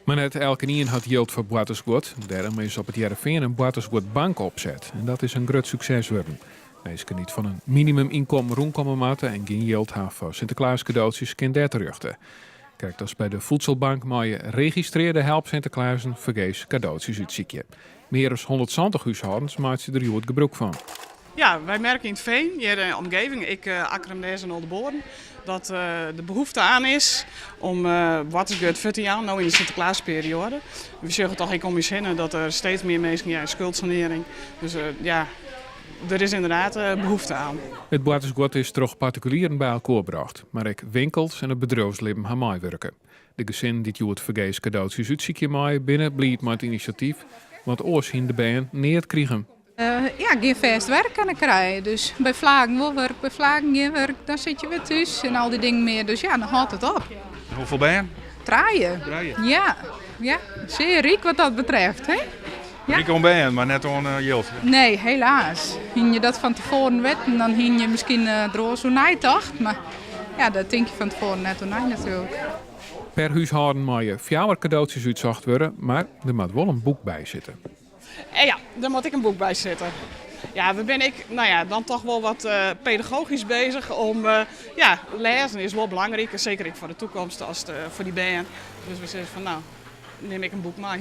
Mar net elkenien hat jild foar boartersguod. Dêrom is op It Hearrenfean in boartersguodbank opset. En dat is in grut sukses wurden. Minsken dy't fan in minimumynkommen rûnkomme moatte en gjin jild ha foar Sinteklaaskadootsjes kin dêr terjochte. Krekt as by de Voedselbank meie registrearde help Sinteklazen fergees kadootsjes útsykje. Mear as 170 húshâldens meitsje der hjoed gebrûk fan. Ja, wy merke yn it Fean, hjir yn de omgeving, ek Akkrum, Nes en Oldeboorn, dat der behoefte aan is om boartersguod fuort te jaan, no yn de Sinteklaasperioade. We sjogge toch ek om ús hinne dat der steeds mear minsken, ja, skuldsanearring, dus ja, der is ynderdaad behoefte aan. It boartersguod is troch partikulieren by elkoar brocht, mar ek winkels en it bedriuwslibben ha meiwurke. De gesinnen dy't hjoed fergees kadootsjes útsykje meie, binne bliid mei it inisjatyf, want oars hiene de bern neat krigen. Ja, gjin fêst wurk kinne krije. Dus by flagen wol wurk, by flagen gjin wurk. Dan sit je wer thús en al dy dingen mear. Dus ja, dan hâldt it op. En hoefolle bern? Trije. Trije. Ja, ja. Sear ryk wat dat betreft. Hè? Ja. Ryk oan bern, mar net oan jild. Nee, helaas. Hiene je dat fan tefoaren witten, dan hiene je miskien der oars oer neitocht. Mar ja, dêr tink je fan tefoaren net oer nei natuerlik. Per húshâlden meie fjouwer kadootsjes útsocht wurde, mar der moat wol in boek by sitte. En ja, der moat ek in boek by sitte. Ja, we binne ek, no ja, dan toch wol wat pedagogysk bezich om, ja, lêzen is wol belangryk, seker ek foar de toekomst as foar dy bern. Dus we sizze fan, no, nim ek in boek mei.